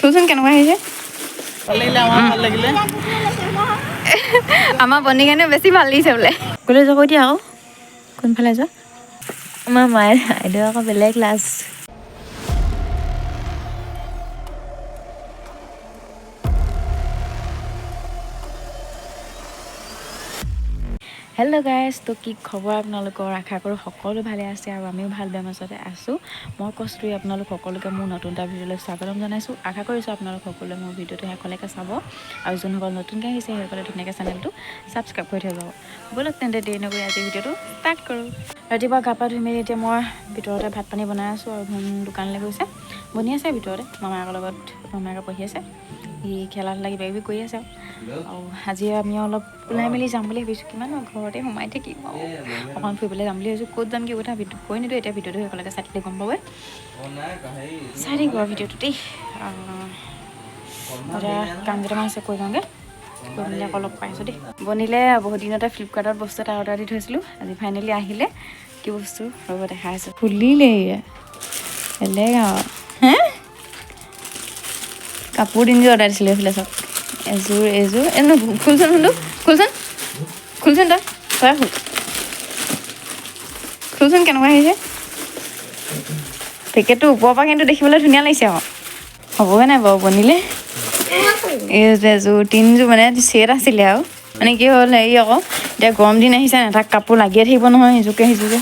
খোলচোন কেনেকুৱা আহিছে। ভাল লাগিলে, আমাৰ ভাল লাগিলে। আমাৰ বনি কাৰণে বেছি ভাল লাগিছে বোলে। ক'লৈ যাব দিয়া আকৌ, কোনফালে যোৱা? আমাৰ মায়ে আইদেউ আকৌ বেলেগ লাজ। হেল্ল' গাইজ, তো কি খবৰ আপোনালোকৰ? আশা কৰোঁ সকলো ভালে আছে আৰু আমিও ভাল বেয়া মাজতে আছোঁ। মই কস্তুৰী আপোনালোক সকলোকে মোৰ নতুন এটা ভিডিঅ'লৈ স্বাগতম জনাইছোঁ। আশা কৰিছোঁ আপোনালোক সকলোৱে মোৰ ভিডিঅ'টো শেষলৈকে চাব আৰু যোনসকল নতুনকৈ আহিছে সেইসকলে ধুনীয়াকৈ চেনেলটো ছাবস্ক্ৰাইব কৰি থৈ যাব। ব'লক তেন্তে দেৰি নকৰি আজি ভিডিঅ'টো ষ্টাৰ্ট কৰোঁ। ৰাতিপুৱা গা পা ধুই মেলি এতিয়া মই ভিতৰতে ভাত পানী বনাই আছোঁ আৰু ধুন দোকানলৈ গৈছে, বনি আছে ভিতৰতে মামায়েকৰ লগত, মামায়েকে পঢ়ি আছে, সি খেলা ধূলা কিবা কিবি কৰি আছে। আৰু আজি আমি অলপ ওলাই মেলি যাম বুলি ভাবিছোঁ, কিমান ঘৰতে সোমাই থাকিম আৰু অকণ ফুৰিবলৈ যাম বুলি ভাবিছোঁ। ক'ত যাম কি কথা ভিডিঅ' কৈ নিদিওঁ, এতিয়া ভিডিঅ'টো শেষলৈকে চাই থাকিলে গম পাবই। চাই থাকিব আৰু ভিডিঅ'টো দেই। এতিয়া কাম কেইটামান আছে কৰি লওঁগৈ, কৰি মেলি আকৌ লগ পাইছোঁ দেই। বনিলে বহুত দিনতে ফ্লিপকাৰ্টত বস্তু এটা অৰ্ডাৰ দি থৈছিলোঁ, আজি ফাইনেলি আহিলে। কি বস্তু ৰ'ব দেখাই আছোঁ। খুলিলে বেলেগ আৰু হে কাপোৰ তিনিযোৰ অৰ্ডাৰ দিছিলোঁ, এইফালে চাওক এযোৰ এযোৰ। এই নহয় খোলচোন, শুনটো খোলচোন, খোলচোন তই তই খোল, খোলচোন কেনেকুৱা আহিছে। পেকেটটো ওপৰৰ পৰা কিন্তু দেখিবলৈ ধুনীয়া লাগিছে আকৌ, হ'বগৈ নাই বাৰু বনিলে। এই যে এযোৰ তিনিযোৰ মানে ছেট আছিলে আৰু মানে কি হ'ল হেৰি আকৌ এতিয়া গৰম দিন আহিছে নাই, তাক কাপোৰ লাগিয়ে থাকিব নহয় সিজোকে সিজোকে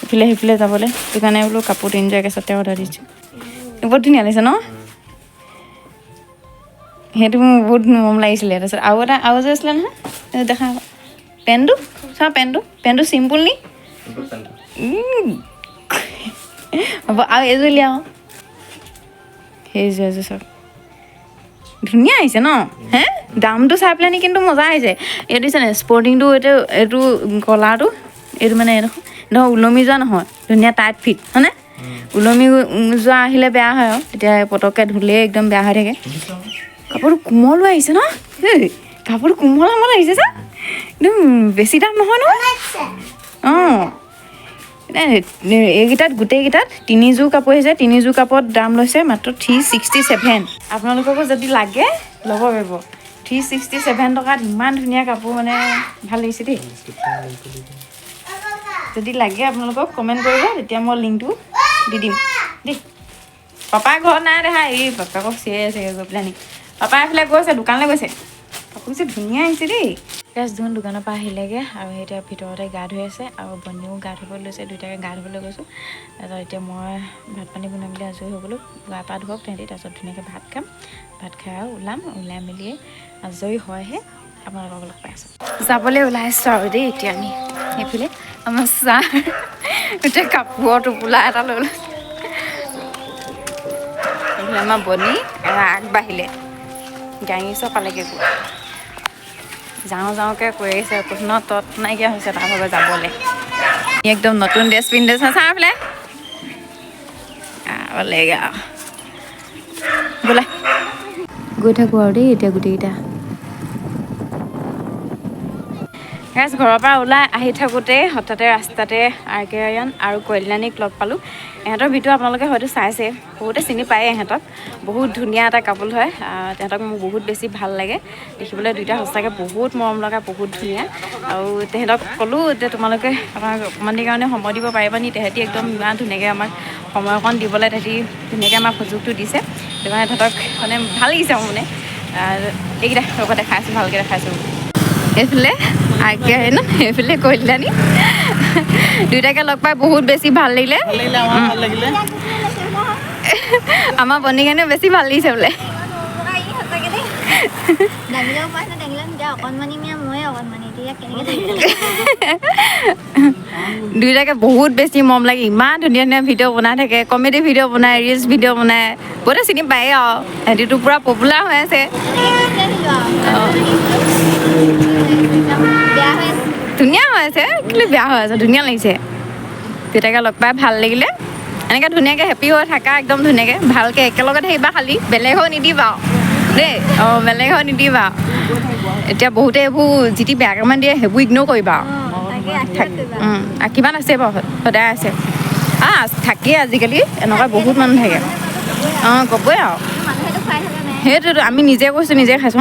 ইফালে সিফালে যাবলৈ, সেইটো কাৰণে বোলো কাপোৰ তিনিযোৰ একেচাতে অৰ্ডাৰ দিছোঁ। বহুত ধুনীয়া লাগিছে ন, সেইটো মোৰ বহুত মৰম লাগিছিলে। তাৰপিছত আৰু এটা আৰু এযোৰ আছিলে নহয়, দেখা আকৌ পেণ্টটো চাওঁ, পেণ্টটো পেণ্টটো চিম্পুল নি হ'ব। আৰু এইযোৰ উলিয়াওঁ, সেইযোৰ এযোৰ চাওক ধুনীয়া আহিছে ন। হে দামটো চাই পেলাই নি কিন্তু মজা আহিছে। এইটো দিছে নাই স্পৰ্টিংটো, এইটো এইটো কলাৰটো এইটো মানে এইডোখৰ নহয় ওলমি যোৱা নহয়, ধুনীয়া টাইট ফিট হয়নে? ওলমি যোৱা আহিলে বেয়া হয় আৰু তেতিয়া পটককৈ ধুলেই একদম বেয়া হৈ থাকে। কাপোৰটো কোমলো আহিছে ন, কাপোৰটো কোমল আমল আহিছে চা, একদম বেছি দাম নহয় নহয়। অঁ এইকেইটাত গোটেইকেইটাত তিনিযোৰ কাপোৰ আহিছে, তিনিযোৰ কাপোৰত দাম লৈছে মাত্ৰ 367। আপোনালোককো যদি লাগে ল'ব পাৰিব। 367 টকাত ইমান ধুনীয়া কাপোৰ, মানে ভাল লাগিছে দেই। যদি লাগে আপোনালোকক কমেণ্ট কৰিব, তেতিয়া মই লিংকটো দি দিম দেই। পাপা ঘৰত নাই দেখা, এই বাপেকক চিঞৰি আছে গৈ পেলাই নি। পাপা এইফালে গৈছে দোকানলৈ গৈছে। কাপোৰ যে ধুনীয়া আহিছে দেই। গাছ ধুন দোকানৰ পৰা আহিলেগৈ আৰু এতিয়া ভিতৰতে গা ধুই আছে আৰু বনিও গা ধুব লৈছে, দুয়োটাকে গা ধুবলৈ গৈছোঁ। তাৰপিছত এতিয়া মই ভাত পানী বনাই মেলি আজৰি হৈ গ'লোঁ, গা পা ধুৱক তেহেঁতি, তাৰপিছত ধুনীয়াকৈ ভাত খাম, ভাত খাই আৰু ওলাম, ওলাই মেলিয়ে আজৰি হয়হে আপোনালোকক লগ পাই আছোঁ। যাবলৈ ওলাইছোঁ আৰু দেই এতিয়া আমি। সেইফালে আমাৰ ছাৰ এতিয়া কাপোৰৰ টোপোলা এটা লৈ লৈছে, এইফালে আমাৰ বনি আগবাঢ়িলে গাড়ী পালেগৈ গৈ, যাওঁ যাওঁকৈ কৈ আহিছে, কৈছোঁ ন তত নাইকিয়া হৈছে তাৰ ভাগে যাবলৈ। একদম নতুন ড্ৰেছ পিন্ধিছে চাহ পেলাই পালেগৈ আৰু বোলা গৈ থাকোঁ আৰু দেই এতিয়া গোটেইকেইটা। গাইজ ঘৰৰ পৰা ওলাই আহি থাকোঁতে হঠাতে ৰাস্তাতে আৰ কে আৰিয়ান আৰু কল্যাণীক লগ পালোঁ। ইহঁতৰ ভিডিঅ' আপোনালোকে হয়তো চাইছে, বহুতে চিনি পায় ইহঁতক। বহুত ধুনীয়া এটা কাপোল হয়, তেহেঁতক মোৰ বহুত বেছি ভাল লাগে দেখিবলৈ। দুইটা সঁচাকৈ বহুত মৰম লগা, বহুত ধুনীয়া। আৰু তেহেঁতক ক'লোঁ যে তোমালোকে আমাক অকণমান দেৰি কাৰণে সময় দিব পাৰিবা নি, তেহেঁতি একদম ইমান ধুনীয়াকৈ আমাক সময় অকণ দিবলৈ তেহেঁতি ধুনীয়াকৈ আমাক সুযোগটো দিছে। সেইটো কাৰণে তেহেঁতক মানে ভাল লাগিছে মোৰ। মানে এইকেইটা ৰ'ব দেখাই আছোঁ, ভালকৈ দেখাইছোঁ। এইফালে আগে আহে ন, এইফালে কল্যাণী, দুয়োটাকে লগ পাই বহুত বেছি ভাল লাগিলে। ভাল লাগিলে, আমাৰ ভাল লাগিলে। আমাৰ বনি কাৰণে বেছি ভাল লাগিছে বোলে। দুয়োটাকে বহুত বেছি মৰম লাগে, ইমান ধুনীয়া ধুনীয়া ভিডিঅ' বনাই থাকে, কমেডি ভিডিঅ' বনায়, ৰিলচ ভিডিঅ' বনায়, বহুতে চিনি পায়েই আৰু সিহঁতিটো পূৰা পপুলাৰ হৈ আছে। ধুনীয়া হৈ আছে, কিন্তু বেয়া হৈ আছে, ধুনীয়া লাগিছে। দুয়োটাকে লগ পাই ভাল লাগিলে। এনেকৈ ধুনীয়াকৈ হেপী হৈ থাকা, একদম ধুনীয়াকৈ ভালকৈ একেলগে থাকিবা, খালি বেলেগ হৈ নিদিবা আৰু দেই। অঁ বেলেগ হৈ নিদিবা। এতিয়া বহুতে এইবোৰ যি টি বেয়া কামান দিয়ে, সেইবোৰ ইগন'ৰ কৰিবা আৰু। কিমান আছে বাৰু, সদায় আছে, থাকেই আজিকালি এনেকুৱা বহুত মানুহ থাকে। অঁ ক'বই আৰু। সেইটোতো আমি নিজে কৈছোঁ, নিজে খাইছোঁ।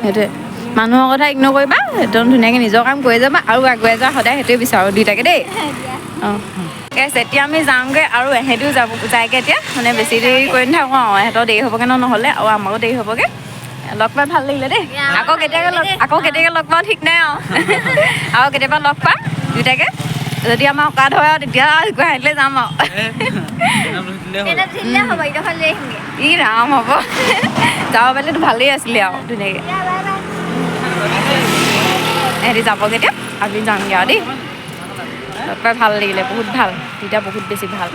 সেইটোৱে মানুহৰ কথা ইগন'ৰ কৰিবা, একদম ধুনীয়াকৈ নিজৰ কাম কৰি যাবা আৰু আগুৱাই যোৱা, সদায় সেইটোৱে বিচাৰোঁ দুইটাকে দেই। অঁ ঠিক আছে, এতিয়া আমি যাওঁগৈ আৰু এহেঁতিও যাব যায়গৈ এতিয়া, মানে বেছি দেৰি কৰি নাথাকোঁ আৰু, এহেঁতৰ দেৰি হ'বগৈ ন নহ'লে, আৰু আমাৰো দেৰি হ'বগৈ। লগ পাই ভাল লাগিলে দেই, আকৌ কেতিয়াকে লগ পাওঁ ঠিক নাই আৰু, আৰু কেতিয়াবা লগ পাম দুইটাকে, যদি আমাৰ অকাত হয় আৰু তেতিয়া গুৱাহাটীলৈ যাম আৰু। ই ৰাম হ'ব, যাব পাৰিলেতো ভালেই আছিলে আৰু ধুনীয়াকৈ। এহেঁতি যাবগৈ এতিয়া, আমি যামগৈ আৰু দেই। লগ পাই ভাল লাগিলে, বহুত ভাল, তেতিয়া বহুত বেছি ভাল।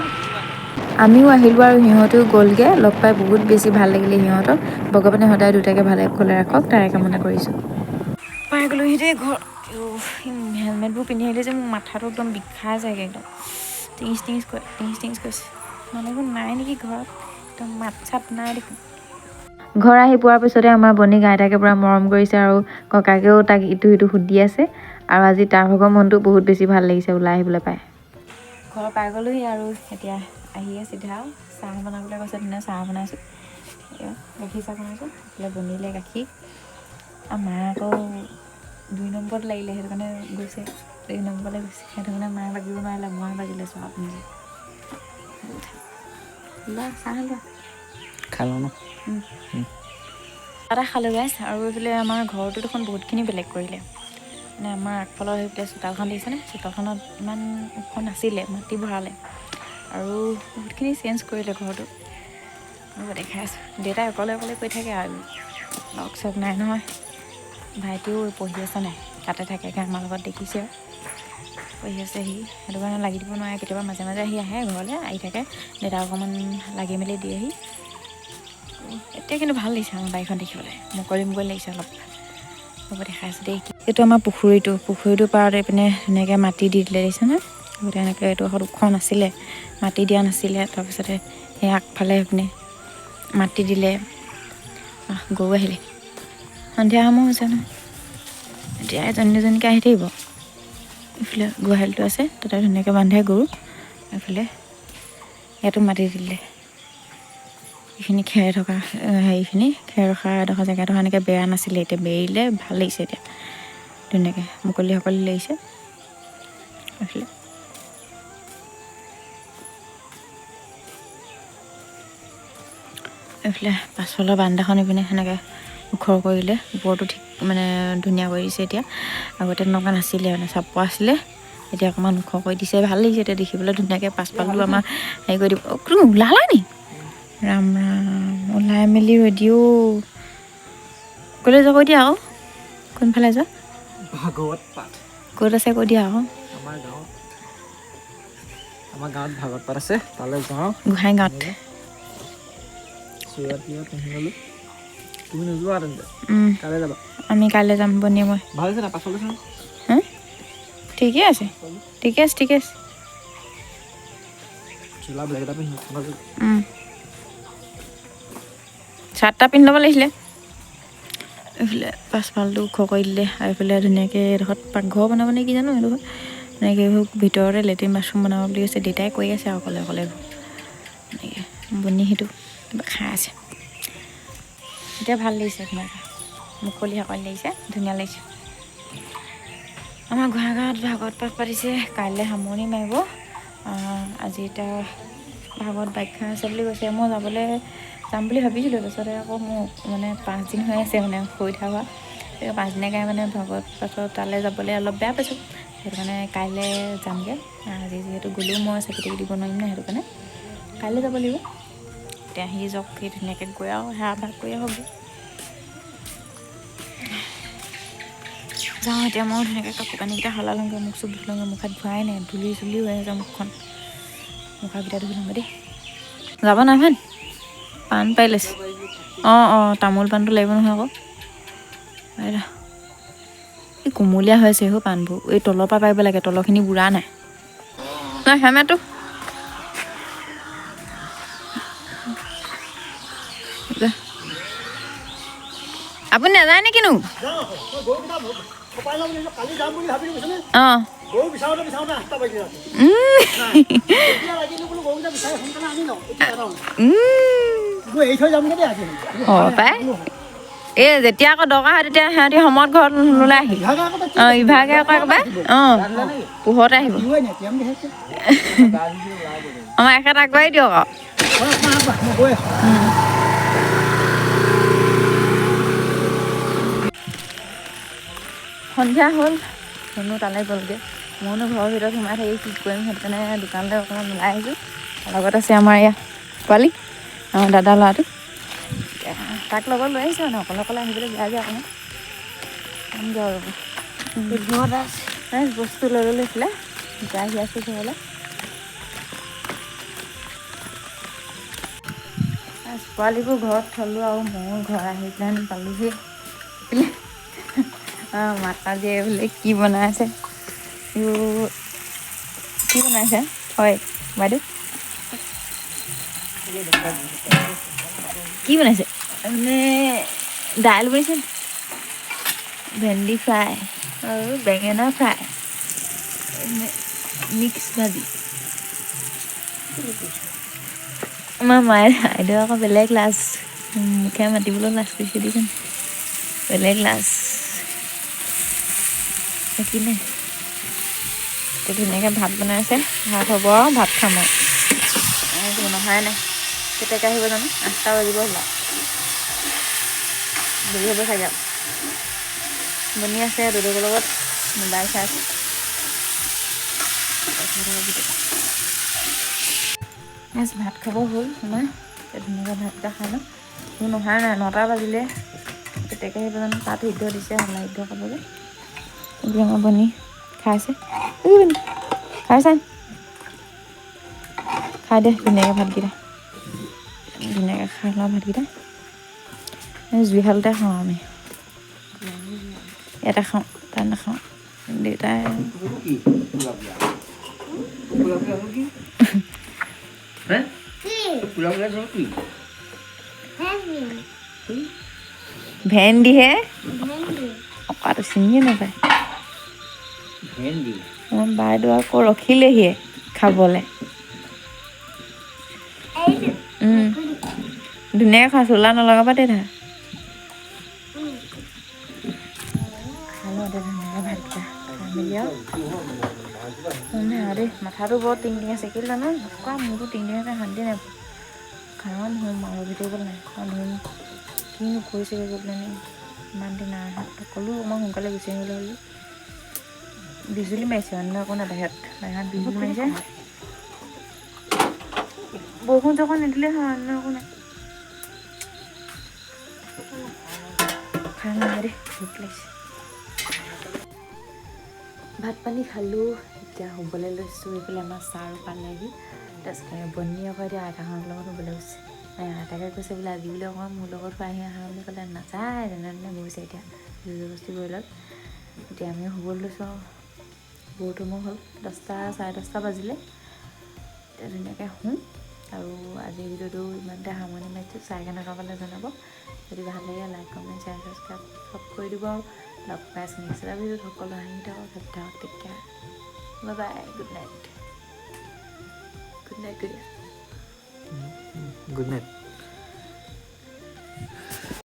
আমিও আহিলোঁ আৰু সিহঁতেও গ'লগৈ। লগ পাই বহুত বেছি ভাল লাগিলে সিহঁতক। ভগৱানে সদায় দুটাকে ভালে কুশলে ৰাখক, তাৰে কামনা কৰিছোঁ। পাই গ'লোহি দেই ঘৰ। হেলমেটবোৰ পিন্ধি আহিলে যে মোৰ মাথাটো একদম বিষাই যায়গৈ, একদম টিঙিচ টিঙিচ কৈ টিঙিচ টিঙিচ কৈছে। মানুহবোৰ নাই নেকি ঘৰত, একদম মাত চাত নাই দেখোন। ঘৰ আহি পোৱাৰ পিছতে আমাৰ বনীক আইতাকে পূৰা মৰম কৰিছে আৰু ককাকেও তাক ইটো সিটো সুধি আছে। আৰু আজি তাৰ ভাগৰ মনটো বহুত বেছি ভাল লাগিছে ওলাই আহিবলৈ পাই। ঘৰ পাই গ'লোহি আৰু এতিয়া আহিয়ে চিধা চাহ বনাবলৈ কৈছে, ধুনীয়া চাহ বনাইছোঁ, গাখীৰ চাহ বনাইছোঁ। এইফালে বনিলে গাখীৰ। আৰু মা আকৌ 2 নম্বৰত লাগিলে, সেইটো কাৰণে গৈছে 2 নম্বৰলৈ গৈছে, সেইটো কাৰণে মায়ে বাগিব নোৱাৰিলে, মই বাগি লৈছোঁ আৰু নিজে। লোৱা চাহ লোৱা, খালোঁ ন এটা খালোঁ গাইছ। আৰু এইফালে আমাৰ ঘৰটো দেখোন বহুতখিনি বেলেগ কৰিলে, মানে আমাৰ আগফালৰ সেইফালে চোতালখন দেখিছেনে, চোতালখনত ইমান ওখ নাছিলে, মাটি ভৰালে আৰু বহুতখিনি চেঞ্জ কৰিলে ঘৰটো। ৰ'ব দেখাই আছোঁ, দেউতাই অকলে অকলে কৈ থাকে আৰু, লগ চগ নাই নহয়। ভাইটিও পঢ়ি আছে নাই, তাতে থাকে, আমাৰ লগত দেখিছে পঢ়ি আছে সি, সেইটো কাৰণে লাগি দিব নোৱাৰে। কেতিয়াবা মাজে মাজে সি আহে ঘৰলৈ, আহি থাকে, দেউতা অকণমান লাগি মেলি দিয়েহি। এতিয়া কিন্তু ভাল লাগিছে আমাৰ বাৰীখন দেখিবলৈ, মুকলি মুকলি লাগিছে অলপ। হ'ব দেখাই আছোঁ দেই। এইটো আমাৰ পুখুৰীটো, পুখুৰীটোৰ পাৰত এইপিনে ধুনীয়াকৈ মাটি দি দিলে, দেখিছেনে? আগতে এনেকৈ এইটো ওখ নাছিলে, মাটি দিয়া নাছিলে। তাৰপিছতে সেই আগফালে সেইপিনে মাটি দিলে। গৰু আহিলে, সন্ধিয়া সময় হৈছে নহয়, এতিয়া এজনী দুজনীকৈ আহি থাকিব। এইফালে গোহালিটো আছে, তাতে ধুনীয়াকৈ বান্ধে গৰু। এইফালে ইয়াতো মাটি দিলে, এইখিনি খেৰ থকা হেৰিখিনি খেৰ ৰখা এডোখৰ জেগাডোখৰ এনেকৈ বেয়া নাছিলে, এতিয়া বেৰিলে ভাল লাগিছে, এতিয়া ধুনীয়াকৈ মুকলি সকলি লাগিছে। এইফালে এইফালে পাছফালৰ বান্দাখন এইপিনে সেনেকৈ ওখ কৰিলে, ওপৰটো ঠিক মানে ধুনীয়া কৰি দিছে এতিয়া। আগতে তেনেকুৱা নাছিলে, মানে চাপৰ আছিলে, এতিয়া অকণমান ওখ কৰি দিছে, ভাল লাগিছে এতিয়া দেখিবলৈ ধুনীয়াকৈ। পাছফালটো আমাৰ হেৰি কৰি দিব। তুমি ওলালা নি? ৰাম ৰাম, ওলাই মেলি ৰেডিঅ' ক'লৈ যাব দিয়া আকৌ, কোনফালে যোৱা? ভাগৱত পাঠ ক'ত আছে কৈ দিয়া আকৌ। আমাৰ গাঁৱত ভাগৱত পাঠ আছে, তালৈ যাওঁ। গোহাঁই গাঁৱত। তুমি নোযোৱা তেন্তে? কাইলৈ যাবা? আমি কাইলৈ যাম, বনিয়ে মই। ভাল হৈছে না পাছলৈ? ঠিকে আছে, ঠিকে আছে, ঠিকে আছে। চোলা বেলেগ এটা পিন্ধি। চাৰ্ট এটা পিন্ধি ল'ব লাগিছিলে। এইফালে পাছফালটো ওখ কৰি দিলে আৰু এইফালে ধুনীয়াকৈ এডোখৰত পাকঘৰ বনাব নে কি জানো, এইডোখৰত এনেকৈ ভিতৰতে লেট্ৰিন বাথৰুম বনাব বুলি কৈছে দেউতাই, কৈ আছে আৰু অকলে অকলে এনেকৈ। বনি সেইটো কিবা খাই আছে। এতিয়া ভাল লাগিছে ধুনীয়াকৈ, মুকলি সকলি লাগিছে, ধুনীয়া লাগিছে। আমাৰ গোহাঁই গাঁৱত ভাগৱত পাঠ পাতিছে, কাইলৈ সামৰণি মাৰিব। আজি এতিয়া ভাগৱত ব্যাখ্যা আছে বুলি কৈছে। মই যাবলৈ যাম বুলি ভাবিছিলোঁ, তাৰপিছতে আকৌ মোৰ মানে 5 দিন হৈ আছে মানে অসুবিধা হোৱা, সেই 5 দিনীয়াকৈ মানে ভাগৱত পাঠত তালৈ যাবলৈ অলপ বেয়া পাইছোঁ, সেইটো কাৰণে কাইলৈ যামগৈ। আজি যিহেতু গ'লেও মই চাকি তাকি দিব নোৱাৰিম ন, সেইটো কাৰণে কাইলৈ যাব লাগিব। এতিয়া আহি যাওক, সেই ধুনীয়াকৈ গৈ আৰু সেৱা ভাগ কৰি আহক। যাওঁ এতিয়া মই ধুনীয়াকৈ কাপোৰ কানিকেইটা সলাই লওঁগৈ, মুখ চুখ ধুই লওঁগৈ। মুখ হাত ধোৱাই নাই, ধূলি চুলি হৈ আছে মুখখন, মুখাকেইটা ধুই লওঁগৈ দেই। যাব নাই ভান পাণ পাই লৈছে। অঁ অঁ, তামোল পাণটো লাগিব নহয় আকৌ। এই কুমলীয়া হৈ আছে হৈ পাণবোৰ, এই তলৰ পৰা পাৰিব লাগে, তলৰখিনি বুঢ়া নাই। নাই হেলমেটটো আপুনি নাযায় নে কিনো? অঁ অঁ পাই এই যেতিয়া আকৌ দৰকাৰ হয় তেতিয়া সিহঁতি সময়ত ঘৰত নোলাই আহি। অঁ, ইভাগে আকৌ একেবাৰে অঁ পোহৰতে আহিব। আমাৰ এখেত আগুৱাই দিয়ক আৰু। সন্ধিয়া হ'ল, ধুনু তালৈ গ'লগৈ। মইনো ঘৰৰ ভিতৰত সোমাই থাকি কি কৰিম, সেইটো কাৰণে দোকানলৈ অকণমান ওলাই আহিছোঁ। লগত আছে আমাৰ এয়া পোৱালি, আমাৰ দাদা ল'ৰাটো, তাক লগত লৈ আহিছোঁ মানে অকলে অকলে আহিবলৈ বেয়া যে অকণমান। আৰু বস্তু লৈ ল'লোঁ এইফালে, এতিয়া আহি আছোঁ ঘৰলৈ। পোৱালিবোৰ ঘৰত থলোঁ আৰু ময়ো ঘৰ আহি পেলাই পালোহি। মাতাজীয়ে বোলে কি বনাই আছে, কি বনাইছে হয় বাইদেউ, কি বনাইছে? মানে দাইল বনাইছে, ভেন্দি ফ্ৰাই আৰু বেঙেনা ফ্ৰাই, মিক্স ভাজি। আমাৰ মায়ে আইদেউ আকৌ বেলেগ লাজ, মুখে মাতিবলৈ লাজ কৰিছে দিচোন, বেলেগ লাজ বাকী নাই। ধুনীয়াকৈ ভাত বনাই আছে, ভাত হ'ব আৰু ভাত খাম আৰু। নহয় নাই, কেতিয়াকৈ আহিব জানো, 8টা বাজিব হ'লা, দেৰি হ'ব চাগে। আৰু বনি আছে দুদকৰ লগত মোবাইল চাই আছে। ভাত খাব হ'ল আমাৰ, ধুনীয়াকৈ ভাতকেইটা খাই লওঁ। মোৰ নহয় নাই, 9টা বাজিলে, কেতিয়াকৈ আহিব জানো। তাত সিদ্ধ দিছে, হ'লা সিদ্ধ খাবলৈ। এইবোৰ আমাৰ বনি খাইছে, খাইছা, খাই দে ধুনীয়াকৈ ভাতকেইটা, ধুনীয়াকৈ খাই লওঁ ভাতকেইটা। জুইশালতে খাওঁ আমি, ইয়াতে খাওঁ, তাত নাখাওঁ। দেউতাই ভেন্দিহে অকাটো চিনিয়ে নাপায়। বাইদেউ আকৌ ৰখিলেহিয়ে খাবলৈ। ধুনীয়াকৈ খোৱা, চোলা নলগাবা দেই। খালোঁ এতিয়া ধুনীয়াকৈ ভাতকেইটা খাই মেলি আৰু শুমহে আৰু দেই। মাথাটো বৰ টিং টিং আছে, কেলৈ জানো এনেকুৱা মূৰটো টিং টিং আছে, শান্তি নাই। খাম শুম আৰু ভিতৰত গ'ল নাই, ধুম কিনো কৰিছেগৈ গৈ পেলাই ইমান দিন নাই অহা। ক'লোঁ অকণমান সোনকালে গুচি আহিবলৈ হ'লোঁ। বিজুলী মাৰিছে অন্য একো নাই, বাহিৰত বাহিৰত বিজুলী মাৰিছে, বৰষুণ চৰষুণ নিদিলে হয়, অন্য একো নাই। খাই নহয় দেই, ভোক লাগিছে। ভাত পানী খালোঁ, এতিয়া শুবলৈ লৈছোঁ। এইফালে আমাৰ ছাৰো পালেহি, তাৰপিছতে বনি আকৌ এতিয়া আইতাহঁতৰ লগত শুবলৈ গৈছে। আইতাকে কৈছে বোলে আজি বোলে অকণমান মোৰ লগত শুৱাহি আহা বুলি ক'লে, নাযায় যেনে তেনে গৈছে। এতিয়া জোৰ জবস্তি কৰি লওক। এতিয়া আমি শুবলৈ লৈছোঁ আৰু বহুত সময় হ'ল, 10টা চাৰে 10টা বাজিলে। এতিয়া ধুনীয়াকৈ শুওঁ। আৰু আজিৰ ভিডিঅ'টো ইমানতে সামৰণি মাৰিছোঁ। চাই কেনেকুৱা পালে জনাব, যদি ভাল লাগে লাইক কমেণ্ট শ্বেয়াৰ ছাবস্ক্ৰাইব চব কৰি দিব। আৰু লগ পাই আছোঁ নেক্সট এটা ভিডিঅ'ত। সকলো হাঁহি থাকক, হেপী থাকক, take care, bye bye, good night, good night, good good night.